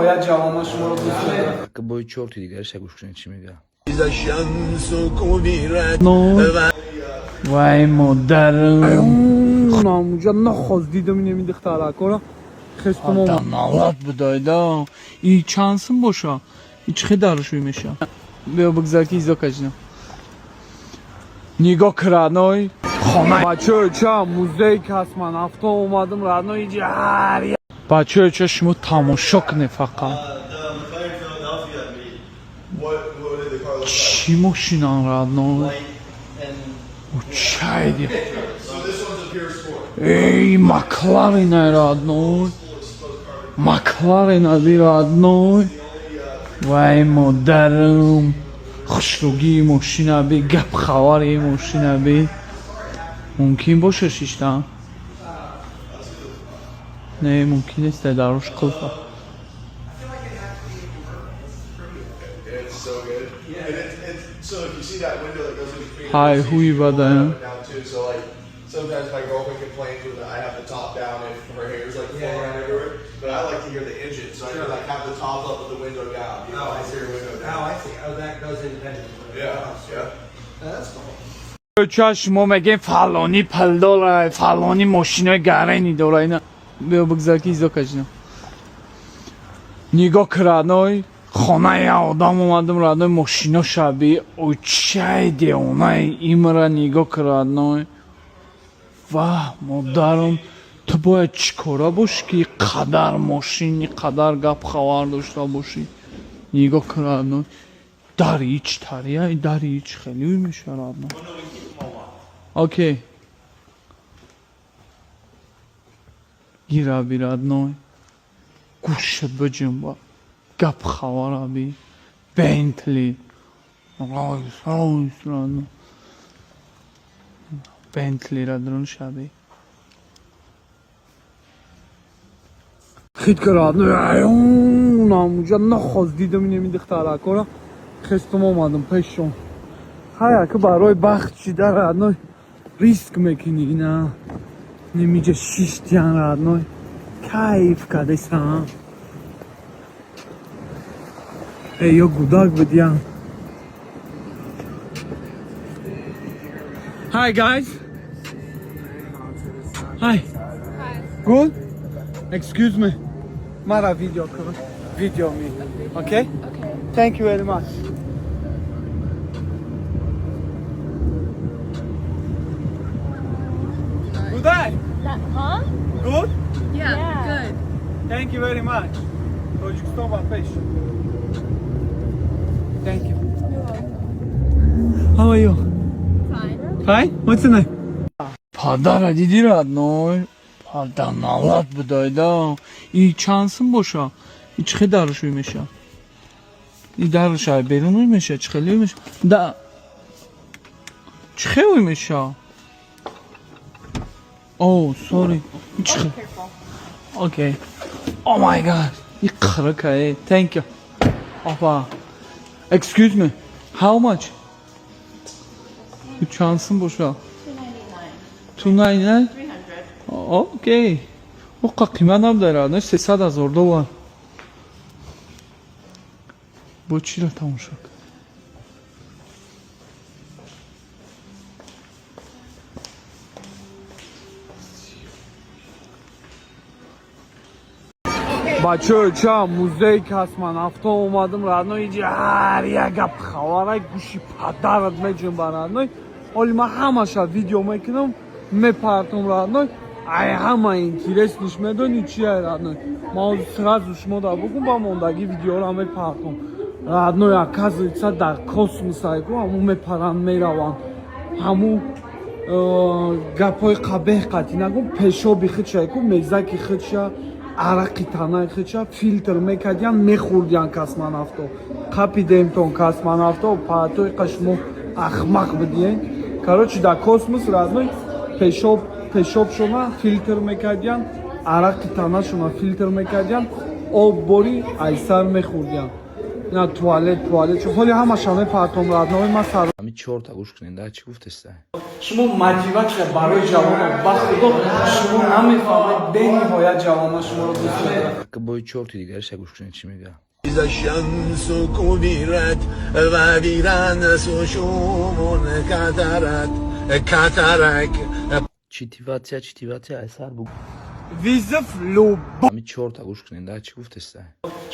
Бениҳоят ҷавона шуморо дӯст медорам. Бо чорти дигараша гӯш кунед, чӣ мега. Вай, модарам, намуҷа нохост дидам инами духтаракора, хестум. Налат будайда. И чанд сум боша? И чӣ хел даршӯй меша? Биё, бигзар, ки изо качина. Нигоҳ, родной, хона. Бачаё, ча музей космонавто омадам, родной. Иҷи ҳар бачаё, ча шумо тамошо кунед фақат. Чӣ мошинан, родной? Чайди. Эй, Макларен, родной. Макларен ади, родной. Вай, модарам. Хушругии мошина би, гап хабари мошина би. Мумкин боша шиштан? Не, мумкин нест, дарош қулфа. It's so good. And it's so if you see that window that goes in between, Ҳай, ҳуи бадаям. down too. So like sometimes my girlfriend complains when I have the top down if her hair's like flowing around everywhere. But I like to hear the engine, so I can like have the top up with the window down. I hear window down. Oh, I see. Oh, that goes independently. Yeah. That's cool. Ча шумо мегем, фалонӣ пул дора, фалонӣ мошинои гарени дора. Ина биё, бигзар, ки изо качина. Нигоҳ, родной, хонаи одам омадам, родной, мошино шаби. Очай, девонаи имра, нигоҳ, родной. Ваҳ, модарам, ту бояд чӣ кора бошӣ, ки қадар мошин, қадар гап хабар дошта бошӣ? Нигоҳ, родной, дари ич тария, дари ич хеле меша, родной. Окей, гираби, родной, гӯшат биҷунба, гап хабараби. Бентли, Роллс Ройс, родной, Бентлира дрон шаби. Хит ка, родной, намуҷа нохост дидам инами духтаракора, хестум, омадам пешшон. Ҳая, ки барои бахт шида, родной, риск мекунӣ. Ина немиҷа шиштиян, родной, кайф кадесам. Эй, ё гудак бидиян. Hi guys. Hi. Good? Excuse me. Мара видео кун. Video me. Okay? Okay. Thank you very much. Good day. That, huh? Good? Yeah, good. Thank you very much. Тоҷикистон ба пеш. Thank you. You're welcome. How are you? Fine. Fine? What's your name? Падара диди, родной? Пада налат будайда. И чанд сум боша? И чӣ хел даршӯй меша? И даршай берун ӯй меша? Чӣ хел ӯй меша? Да. Чӣ хел ӯй меша? Oh, sorry. И чӣ хел? Careful. Okay. Oh my God. И қирика, э. Thank you. Опа. Excuse me. How much? И чанд сум боша? 299. 299? 300. Окей. Оқа қимат набудара, не, 300 ҳазор доллар. Бо чиро тамошо кун? Бачаё, ча музей космонавто омадам, родной. Иҷи ҳар як гап хабарай, гӯши падарат меҷунба, родной. Оли ман ҳамаша видео мекунам, мепартом, родной. Ай, ҳама интересный ш медонӣ чия, родной? Ман ҳозир сразу шумо да бугум, ба мондагӣ видеоро мепартом, родной. Оказывается, дар космос айку ҳамун мепаранд, мераванд, ҳамун гапҳои қабеҳ қатъӣ нагум, пешоби худшайку, мезаки худша, арақи танаи худша филтр мекардиян, мехӯрдиян космонавто. Қапидемтон, космонавто, паатои қа шумо ахмақ бидиен. Короче, дар космос, родной, пешоб, пешобшона филтр мекардиян, арақи танашона филтр мекардиян, об бори айсар мехӯрдиян. Ина туалет, туалет ҳоли ҳамаша мепартом, родной, ма сар. Ҳами чорта гӯш кунед, да, чӣ гуфтеста. Шумо мотивация барои ҷавонон. Ба худо, шумо намефаҳмед, бениҳоят ҷавонон шуморо дӯст медоранд. Ака, бои чорти дигариша гӯш кунед, чӣ мегӯяд. إذا الشمس كورت وویران سوشون کترک کترک. Читиватсия, читиватсия, айсар бу. Вызов люб Ҳами чорта гӯш кунед, да, чӣ гуфтеста.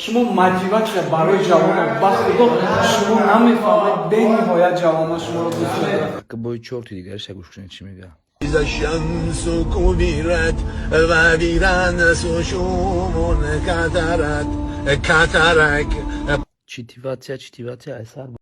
Шумо мотивация барои ҷавонон. Ба худо, шумо намефаҳмед, бениҳоят ҷавонон шуморо дӯст медоранд. Ака, бои чорти дигариша гӯш кунед, чӣ мегӯяд. إذا الشمس كورت وویران سوشون کترک کترک. Читиватсия, читиватсия, айсар бу.